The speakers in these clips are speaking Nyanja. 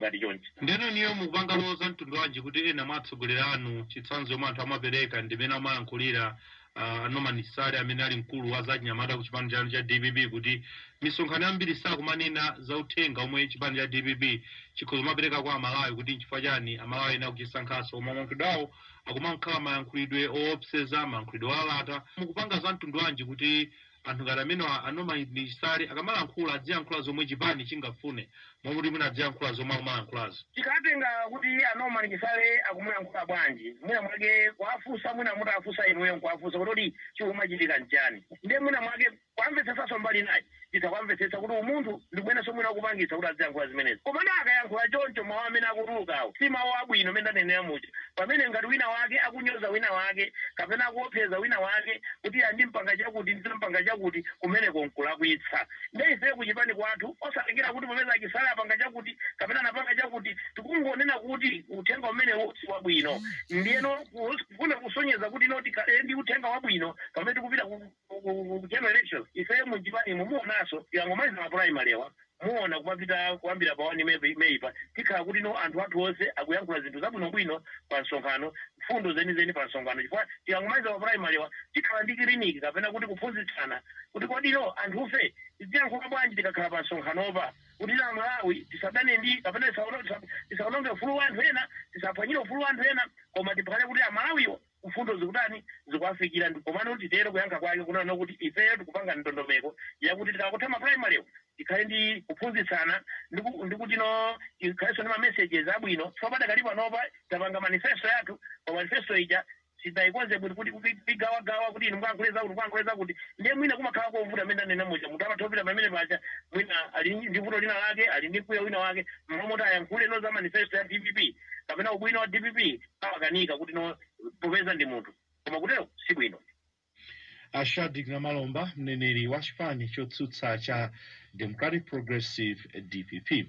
Ngati chonchi. Ndeno niyo mukupanga za mtundu wanji kuti ena mwa atsogoleri anu, chitsanzo yomwe anthu amapereka ndimene amayankhulira Norman Chisale amene ali mkulu wa zachinyamata ku chipani chanu cha DPP, kuti misonkhano yambiri sakumanena za uthenga omwe chipani cha DPP chikhoza mapereka kwa Amalawi, kuti nchifukwa chani Amalawi ena kuchisankhaso, koma mayankhulidwe awo akumakhala mayankhulidwe oopseza, mayankhulidwe olalata? Mukupanga za mtundu wanji kuti anthu ngati amene a Norman Chisale akamalankhula adziyankhula zomwe chipani chingafune, momwe mwina adziyankhula zomwe akumayankhulazo? Tikatenga kuti a Norman Chisale akumuyankhula bwanji, mwina mwake kuafunsa, mwina mutafunsa inuyo nkuafunsa kuti kodi chikumachitika nchani, ndiye mwina mwake kwamvetsetsanso mbali nayi, titha kwamvetsetsa kuti umunthu ndibwenenso mwina kupangitsa kuti aziyankhula zimenezi. Koma na akayankhula choncho, mawu amene akutulukawo si mawu abwino amene ndanenera muja. Pamene ngati wina wake akunyoza wina wake kapena akuopseza wina wake kuti andimpanga chakuti, ndizampanga chakuti, kumeneko nkulakwitsa. Nde ife kuchipani kwathu, osatengera kuti popeza aChisale apanga chakuti kapena anapanga chakuti, tikungonena kuti uthenga umenewo si wabwino. Ndiyeno kufuna kusonyeza kuti no, tikhale ndi uthenga wabwino pamene tikupita ku general elections, ife muchipanimu muonanso tikangomaliza ma primary wa, muona kumapita kuyambira pa 1 May pa, tikhala kuti no, anthu athu onse akuyankhula zinthu zabwinobwino pa msonkhano, mfundo zenizeni pa msonkhano, chifukwa tikangomaliza pa primary wa, tikhala ndi clinic kapena kuti kuphunzitsana kuti kodi no, anthufe tiziyankhula bwanji tikakhala pa msonkhanopa, kuti na Malawi tisadane ndi kapena tisaononge ufulu wa anthu ena, tisaphwanyire ufulu wa anthu ena, koma tiphale kuti Amalawiwo mfundo zikutani, zikuwafikira. Komano titero, kuyankha kwake kunena kuti ifeyo tikupanga ndondomeko yakuti tikakutha ma primary tikhale ndi kuphunzitsana ndikuti no, tikhalenso ndi ma messages abwino, chifukwa padakali panopa tapanga manifesto yathu. Pa manifesto ija sitinayikonze bwino kuti kuigawagawa kuti inu mukayankhule zakuti, mukayankhule zakuti. Ndiye mwina kumakhala kovuta amene ndanena muja, munthu amatha kupita pamene paja, mwina ali ndi vuto lina lake, ali ndi mkwiyo wina wake, mmomoti ayankhule no za manifesto ya DPP kapena ubwino wa DPP, awakanika kuti no, popeza ndi munthu. Koma kutero si bwino. A Shadric Namalomba, mneneri wa chipani chotsutsa cha Democratic Progressive, DPP.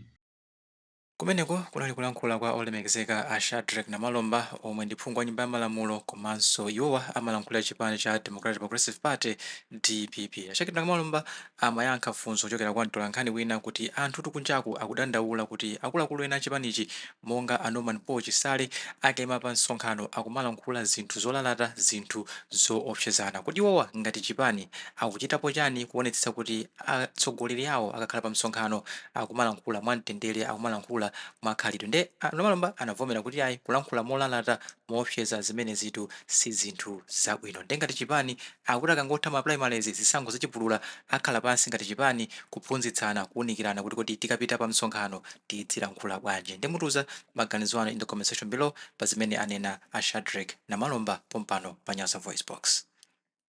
Kumeneko kunali kulankhula kwa olemekezeka a Shadrack Namalomba, omwe ndi phungu wa Nyumba ya Malamulo komanso iwowa amalankhulira chipani cha Democratic Progressive Party, DPP. A Shadrack Namalomba amayankha funso kuchokera kwa mtolankhani wina kuti anthu tikunjaku akudandaula kuti akuluakulu ena achipanichi monga a Norman Paul Chisale akayima pa msonkhano akumalankhula zinthu zolalata, zinthu zoopsezana, kuti iwowa ngati chipani akuchitapo chani kuonetsetsa kuti atsogoleri awo akakhala pa msonkhano akumalankhula mwamtendere, akumalankhula mwakhalidwe. Nde a Namalomba anavomera kuti ayi, kulankhula molalata, moopseza, zimene zitu si zinthu zabwino. Nde ngati chipani akuti akangotha ma primaries, zisankho zachipulula, akhala pansi ngati chipani kuphunzitsana, kuwunikirana kuti kodi tikapita pa msonkhano tidzilankhula bwanji. Ndimutiuza maganizo anu in the comment section below pa zimene anena a Shadrack Namalomba pompano pa Nyasa Voice Box.